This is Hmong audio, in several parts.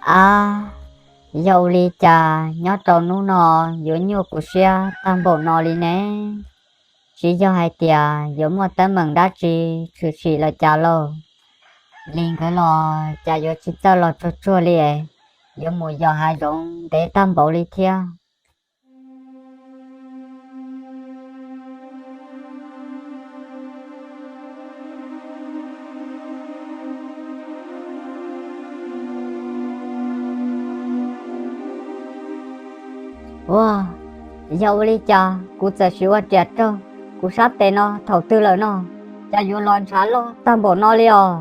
Ab, yog ua li cas nyob rau hnub no yuav nyuaj kuv siab tag npaum no li ne? Tsis yog hais tias yuav muaj teeb meem dab tsi tshwm sim los cas lauj? Lis nkawd los cas yuav tsis txawj los tsuag tsuag li, yuav mus yos hav zoov ntev tag npaum li thiab. Ua, yog ua li cas kuv txawm sim ua riam raug kuv sab tes no thaum twg lawm no, cas yuav los ntshav loj tag npaum no li os?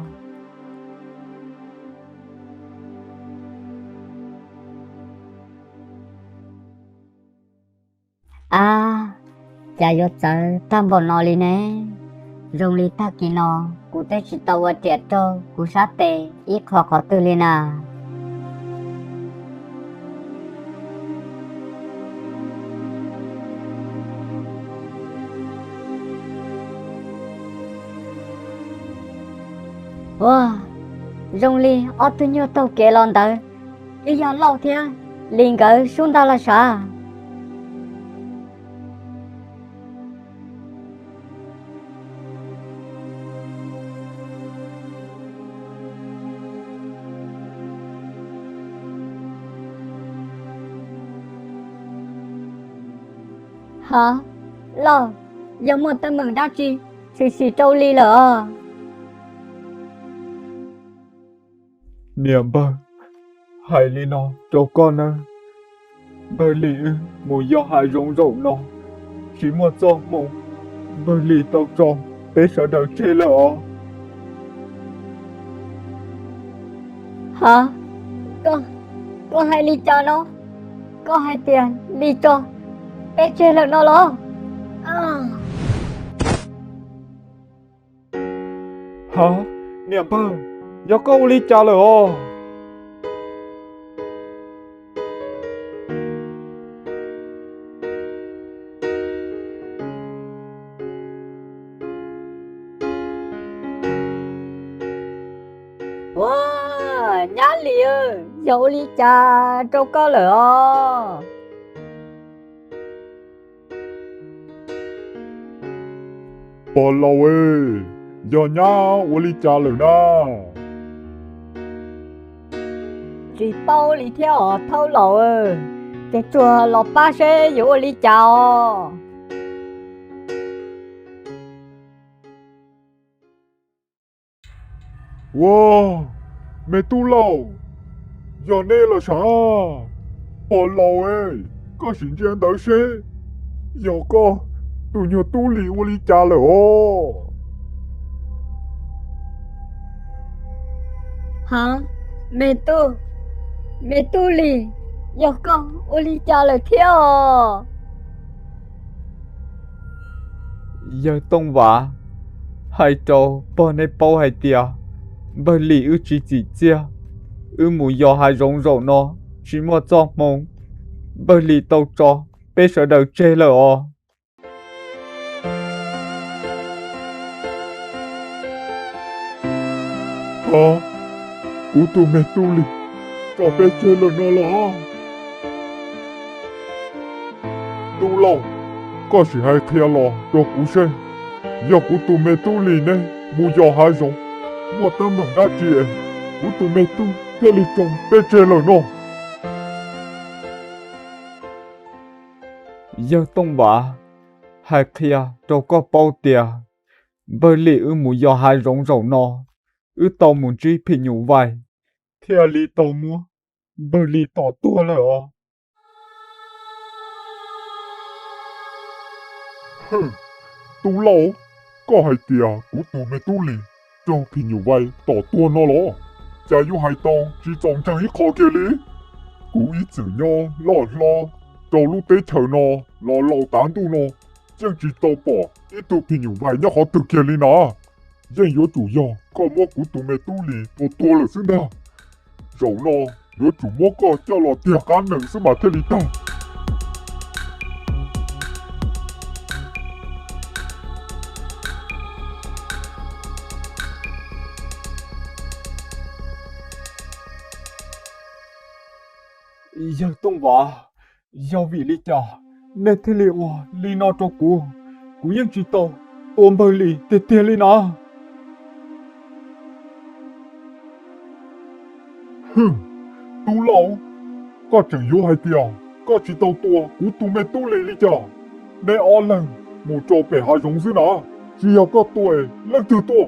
Ab, cas yuav txawv tag npaum no li ne? Zoo li tag kis no kuv twb tsis tau ua riam raug kuv sab tes ib qho qhov twg li na. Ua, zoo li ob tug nyuag taug kev los ntawd twb yog Lauj thiab Lis nkawd sub ntag los sav. Ha, Lauj, yog muaj teeb meem dab tsi tshwm sim rau Lis lawm os? Niam npawg, hais li no rau koj nawb, npawg Lis wb mus yos hav zoov zaum no tsis muaj txoj hmoo, npawg Lis tau tso peb sawv daws tseg lawm os. Ha, koj, koj hais li cas no? Koj hais tias Lis tso peb tseg lawm no los? Ha, niam npawg, yog koj ua li cas lawm os? Ua, nyab Lis, yog ua li cas rau koj lawm os? Pog laus, yog nyab ua li cas lawm na? Tsis paub li thiab os thaub laus, ces tsuas los pab seb yuav ua li cas os. Ua, me tub Lauj, yog nej los sav? Pog laus, koj sim ntsia ntawd seb, yog koj tus nyuag tub Lis ua li cas lawm os? Ha, me tub, me tub Lis, yog koj ua li cas lawm thiab os? Yawg Tooj Vav, hais rau pog nej paub hais tias npawg Lis wb tsis txim txiaj, wb mus yos hav zoov zaum no tsis muaj txoj hmoo, npawg Lis tau tso peb sawv daws tseg lawm os. Ha, kuv tus me tub Lis tso peb tseg lawm no los? Tub Lauj, koj sim hais qhia los rau kuv seb, yog kuv tus me tub Lis ne mus yos hav zoov, muaj teeb meem dab tsi es kuv tus me tub thiaj li tso peb tseg lawm no? Yawg Tooj Vav, hais qhia rau koj paub tias npawg Lis wb mus yos hav zoov zaum no, wb tau mus ntsib phim nyuj vais, thiaj li tau muab npawg Lis tom tuag lawm os. Tub Lauj, koj hais tias kuv tus me tub Lis raug phim nyuj vais tom tuag no los? Cas yuav hais tau tsis txaus ntseeg ib qho kiag li. Kuv ib txwm nyob loj hlob rau lub teb chaws no los laus tav ntuj no, yeej tsis tau pom ib tug phim nyuj vais nyob qhov twg kiag li na. Yeej yuav tsum yog koj muab kuv tus me tub Lis tua tuag lawm xwb ntag. Zaum no yuav tsum muab koj coj los tiag qab nees xwb mas thiaj li tag. Yawg Tooj Vam, yog vim li cas nej thiaj li ua li no rau kuv? Kuv yeej tsis tau tua npawg Lis tiag tiag li na. Hwm, tub Lauj, koj tseem yuav hais tias koj tsis tau tua kuv tus me tub Lis li cas? Neb ob leeg mus rau pem hav zoov xwb na, tsis yog koj tua, leej twg tua?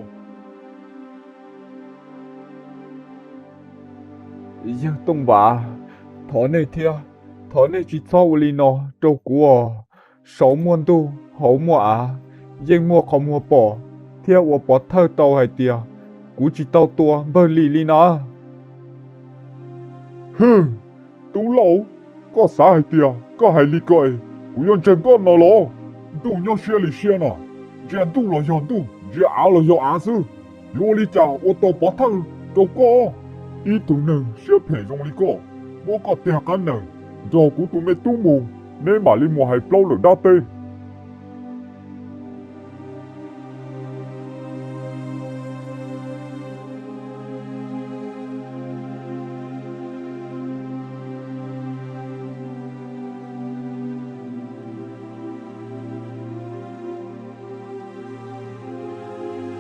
Yawg Tooj Vam, thov nej thiab, thov nej tsis txhob ua li no rau kuv os. Saum muaj ntuj hauv muaj av, yeej muaj qhov muag pom thiab ua pov thawj tau hais tias kuv tsis tau tua npawg Lis li na. Hwm, tub Lauj, koj xav hais tias koj hais li ko es kuv yuav ntseeg koj no los? Ntuj nyob siab li siab no, ntsia ntuj los yog ntuj, ntsia av los yog av xwb. Yuav ua li cas ua tau pov thawj rau koj? Ib tug neeg siab phem zoo li koj, muab koj tiag qab nees nrog kuv tus me tub mus, neb mam li mus hais plaub lawm dab teb.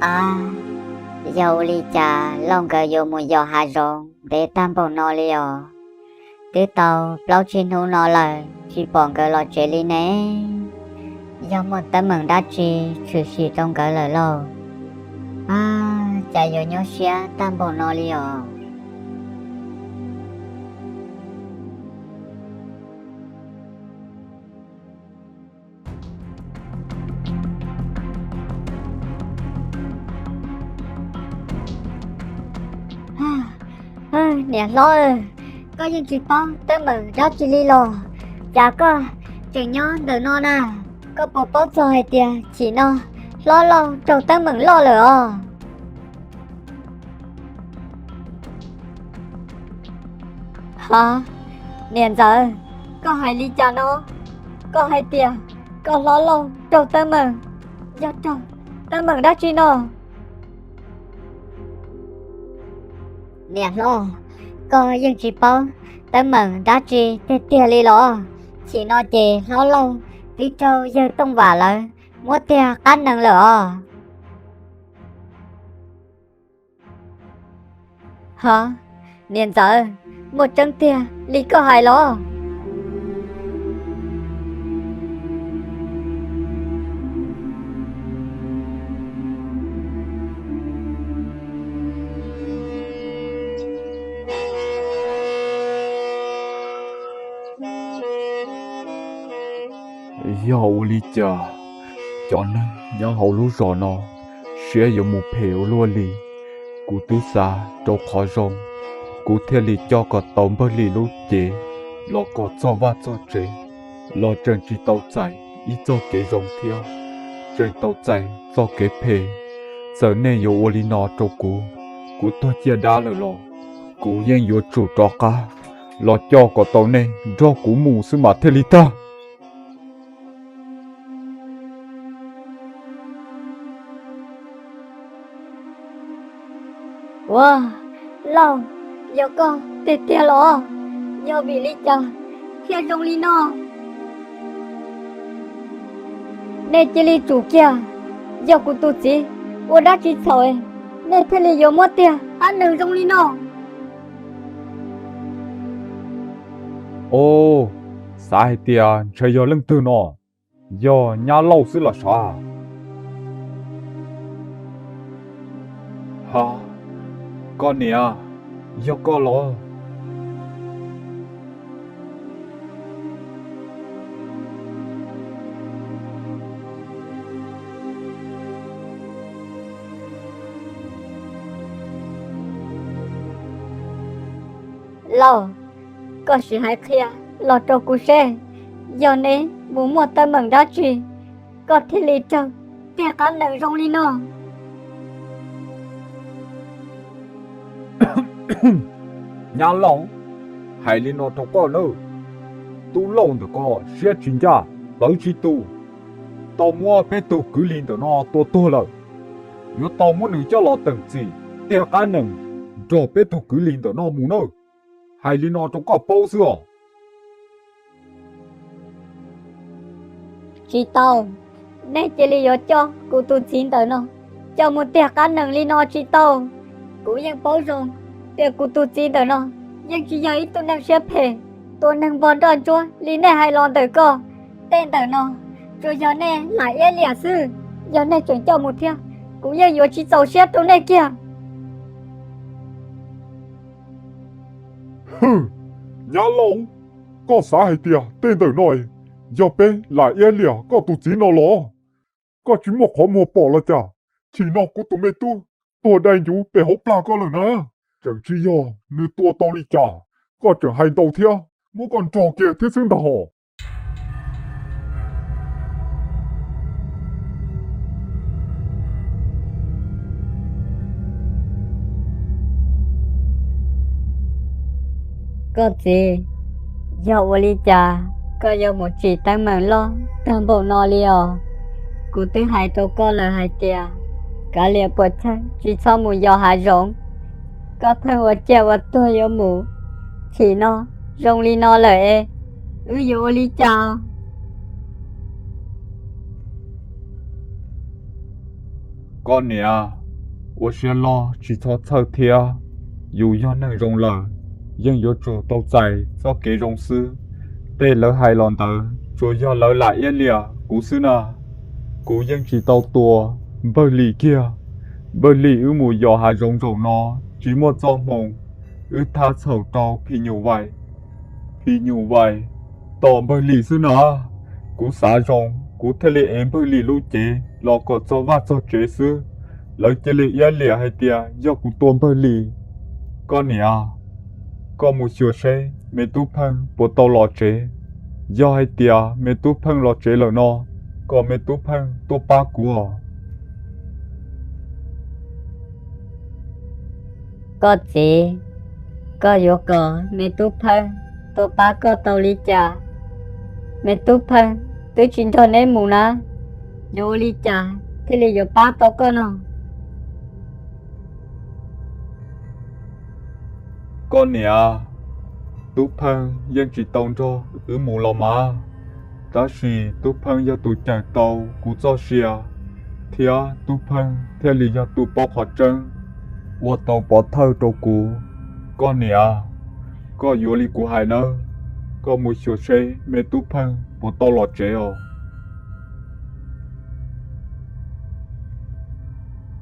Ab, yog ua li cas Lauj nkawd yuav mus yos hav zoov ntev tag npaum no li os? Twb tau plaub tsib hnub no lawm tsis pom nkawd los tsev li ne. Yog muaj teeb meem dab tsi tshwm sim rau nkawd lawm lauj? Ab, cas yuav nyuaj siab tag npaum no li os? Niam hlob, koj yeej tsis paub teeb meem dab tsi li los? Cas koj tseem nyob ntawm no na? Koj puas paub txog hais tias chim no hlob Lauj raug teeb meem loj lawm os? Ha, niam ntxawm, koj hais li cas no? Koj hais tias koj hlob Lauj raug teeb meem, yog raug teeb meem dab tsi no? Niam hlob, koj yeej tsis paub teeb meem dab tsi tiag tiag li los? Chim no ces hlob Lauj twb raug yawg Tooj Vam lawv muab tiag qab nees lawm os. Ha, niam ntxawm, muaj tseeb tiag li koj hais los? Yog ua li cas cov neeg nyob hauv lub zos no siab yuav mus phem ua luaj li? Kuv twb xav rau qhov zoo, kuv thiaj li coj kom tau npawg Lis lub cev los kom txog vaj txog tsev, los tseem tsis tau txais ib txoj kev zoo thiab, tseem tau txais txoj kev phem. Txawm nej yuav ua li no rau kuv, kuv tuag ciaj dab lawm los kuv yeej yuav tsum rov qab los coj kom tau nej nrog kuv mus xwb mas thiaj li tag. Ua, Lauj, yog koj tiag tiag los? Yog vim li cas thiaj zoo li no? Nej cia li tsum kiag, yog kuv tus txiv ua dab tsi txhaum, nej thiaj li yuav muab tiag qab nees zoo li no. Os, xav hais tias ntshe yog leej twg no, yog nyab Lauj xwb los sav. Ha, koj niam, yog koj los? Lauj, koj sim hais qhia los rau kuv seb, yog neb mus muaj teeb meem dab tsi, koj thiaj li raug tiag qab nees zoo li no. Nyab Lauj, hais li no rau koj nawb, tub Lauj ntawm ko siab tsis ncaj, plawv tsis tus, tau muab peb tug kwv Lis ntawm no tua tuag lawm. Yuav tau muab nws coj los teem txim tiag qab nees nrog peb tug kwv Lis ntawm no mus nawb. Hais li no rau koj paub xwb os. Tsis tau. Nej cia li yuav coj kuv tus txiv ntawm no coj mus tiag qab nees li no tsis tau. Kuv yeej paub zoo tias kuv tus txiv ntawm no yeej tsis yog ib tug neeg siab phem, tua neeg npog nroj ntsuab li nej hais los ntawm ko. Tej ntawm no tsuas yog nej lam iab liam xwb. Yog nej tseem coj mus thiab, kuv yeej yuav tsis txaus siab rau nej kiag. Hwm, nyab laus, koj xav hais tias tej ntawm no yog peb lam iab liam koj tus txiv no los? Koj tsis muaj qhov muag pom los cas? Chim no kuv tus me tub tuag dai ncuv pem hauv plag koj lawm na. Tseem tsis yog nws tua tau li cas, koj tseem hais ntau thiab, muab koj nrog kiag thiab xwb ntag hos. Koj txiv, yog ua li cas koj yuav mus tsim teeb meem loj tag npaum no li os? Kuv twb hais rau koj lawm hais tias kav liam puas chawj tsis txhob mus yos hav zoov. Koj pheej ua ciaj ua tuag yuav mus, chim no zoo li no lawm es wb yuav ua li cas? Koj niam, ua siab loj tsis txhob txhawj thiab. Yus yog neeg zoo lawm, yeej yuav tsum tau txais txoj kev zoo xwb. Tej lawv hais los ntawd tsuas yog lawv lam iab liam kuv xwb na. Kuv yeej tsis tau tua npawg Lis kiag. Npawg Lis wb mus yos hav zoov zaum no tsis muaj txoj hmoo, wb thab txhaum rau phim nyuj vais, phim nyuj vais tom npawg Lis xwb na. Kuv xav zoo kuv thiaj li ev npawg Lis lub cev los kom txog vaj txog tsev xwb. Lawv cia li iab liam hais tias yog kuv tua npawg Lis. Koj niam, koj mus xyuas seb me tub Pheej puas tau los tsev. Yog hais tias me tub Pheej los tsev lawm no, kom me tub Pheej tuaj pab kuv os. Koj txiv, koj yuav kom me tub Pheej tuaj pab koj tau li cas? Me tub Pheej twb tsis nrog neb mus na, yuav ua li cas thiaj li yuav pab tau koj no? Koj niam, tub Pheej yeej tsis tau nrog wb mus los mas, tab sis tub Pheej yog tus cawm tau kuv txoj sia, thiab tub Pheej thiaj li yog tus paub qhov tseeb, ua tau pov thawj rau kuv. Koj niam, koj yuav li kuv hais nawb, koj mus xyuas seb me tub Pheej puas tau los tsev os.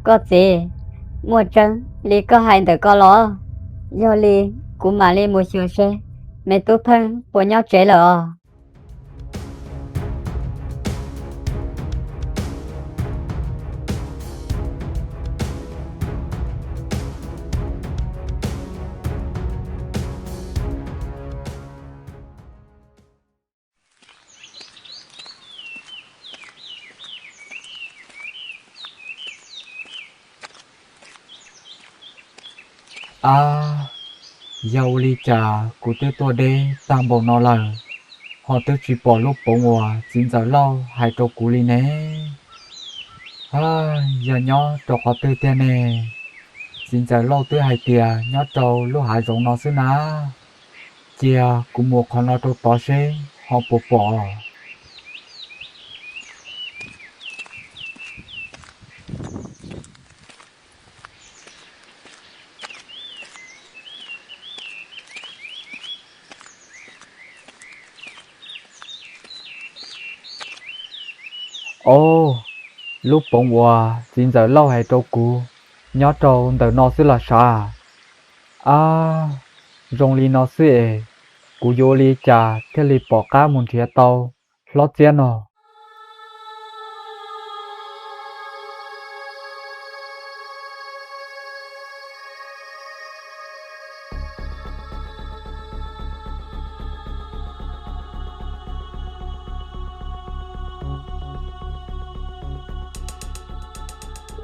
Koj txiv, muaj tseeb li koj hais ntawm ko los? Yog li kuv mam li mus xyuas seb me tub Pheej puas nyob tsev lawm os. Ab, yog ua li cas kuv twb tuaj deb tag npaum no lawm, ho twb tsis pom lub poov uas txiv ntxawm Lauj hais rau kuv li ne? Ab, yog nyob rau qhov twg tiag ne? Txiv ntxawm Lauj twb hais tias nyob rau lub hav zoov no xwb na. Cia kuv mus qhov no rau tod seb ho puas pom. Au, lub poov uas txiv ntxawm Lauj hais rau kuv nyob rau ntawm no xwb los sav. Ab, zoo li no xwb es, kuv yuav ua li cas thiaj li pom qab mus nrhiav tau hlob txiab no?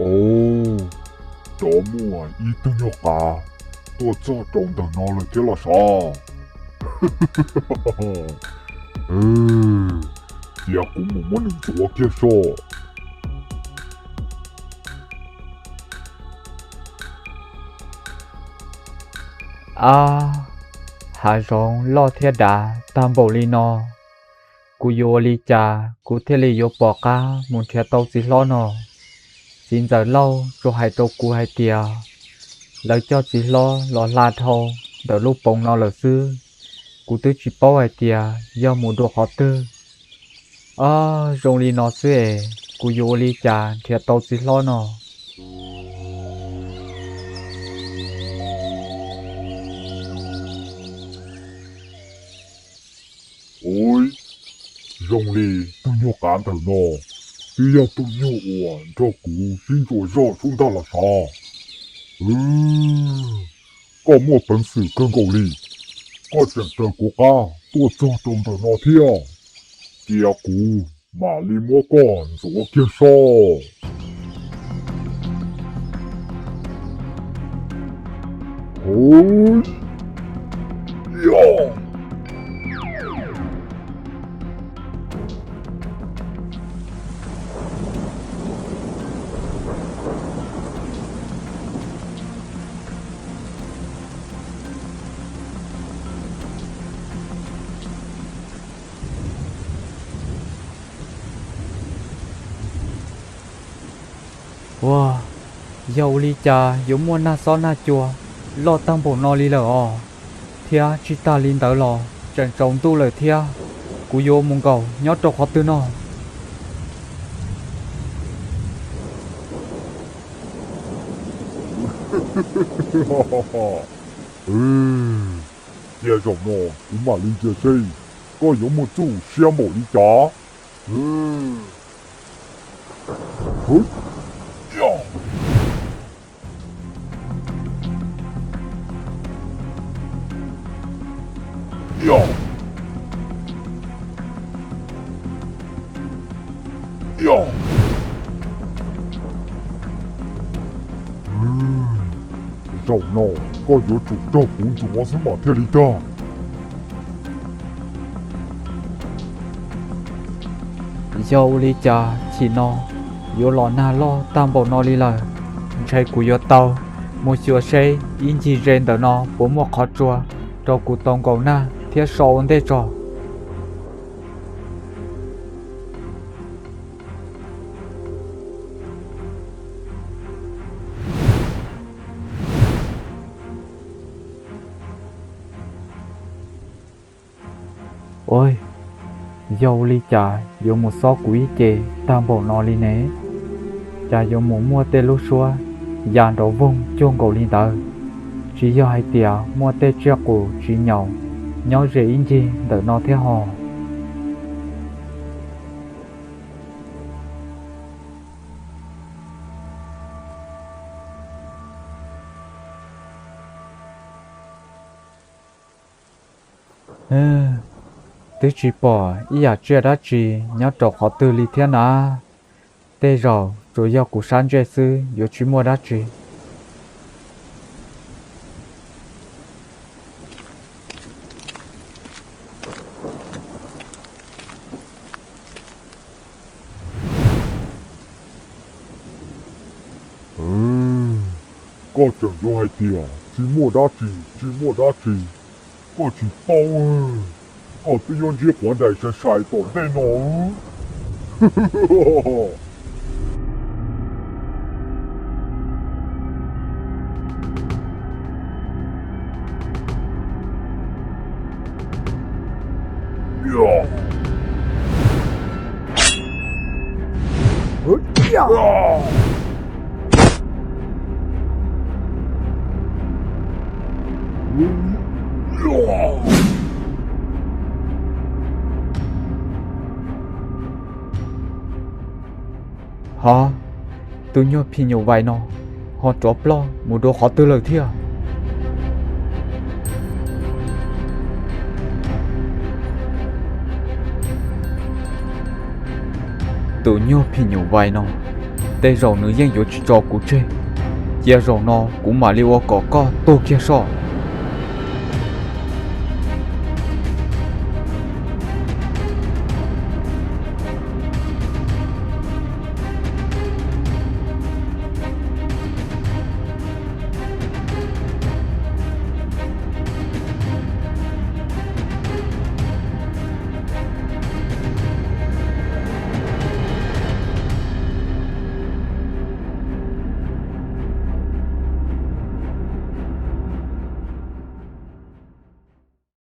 Au, cov muaj ib tug nyuag qav tuaj txog rau ntawm no lawm thiab los sav. Cia kuv mus muab nws ntuav kiag soj. Ab, hav zoov loj thiab dav tag npaum li no, Kuv yuav ua li cas kuv thiaj li yuav pom qab mus nrhiav tau txiv hlob no? Txiv ntxawm Lauj tsuas hais rau kuv hais tias lawv coj txiv hlob los hla dhau ntawm lub poov no lawm xwb. Kuv twb tsis paub hais tias yog mus dua qhov twg. Ob, zoo li no xwb es kuv yuav ua li cas nrhiav tau txiv hlob no? Ub, zoo li tus nyuag qav ntawm no twb yog tus nyuag uas nrog kuv sib ntsuas zoj sub ntag los sav. Koj muaj peev xwm kawg nkaus li, koj tseem raws kuv qab tuaj txog rau ntawm no thiab. Cia kuv mam li muab koj ntxuav kiag soj. Hov, yog. Ua, yog ua li cas yuav muaj nag xob nag cua loj tag npaum no li lawm os? Thiab tsis tas li ntawd los tseem tsaus ntuj lawm thiab. Kuv yuav mus nkaum nyob rau qhov twg no? Cia zaum no kuv mam li ntsia seb koj yuav muaj txuj siab npaum li cas. Zaum no koj yuav tsum raug kuv ntxuav xwb mas thiaj li tag. Yog ua li cas chim no yuav los nag loj tag npaum no li lawm? Ntshai kuv yuav tau mus xyuas seb ib ncig ze ntawm no puas muaj qhov tsua rau kuv tau nkaum nag thiab so ua ntej tso. Ua, yog ua li cas yuav mus xob kuv ib ce tag npaum no li ne? Cas yuav mus muaj tej lub suab ya nrov voog cuag nkaus li ntawd? Tsis yog hais tias muaj tej tsiaj qus tsis nyaum nyob ze ib ncig ntawm no thiab hos? Twb tsis pom ib yam tsiaj dab tsi nyob rau qhov twg li thiab na. Tej zaum tsuas yog kuv sab ntsej xwb yuav tsis muaj dab tsi. Koj tseem yuav hais tias tsis muaj dab tsi, tsis muaj dab tsi. Koj tsis paub, koj twb yuav ntsib quav nrais sai sai tom ntej no. Hov, tus nyuag phim nyuj vais no ho rov ploj mus dua qhov twg lawm thiab? Tus nyuag phim nyuj vais no, tej zaum nws yeej yuav tsis tso kuv tseg. Cia zaum no kuv mam li ua kom koj tuag kiag soj.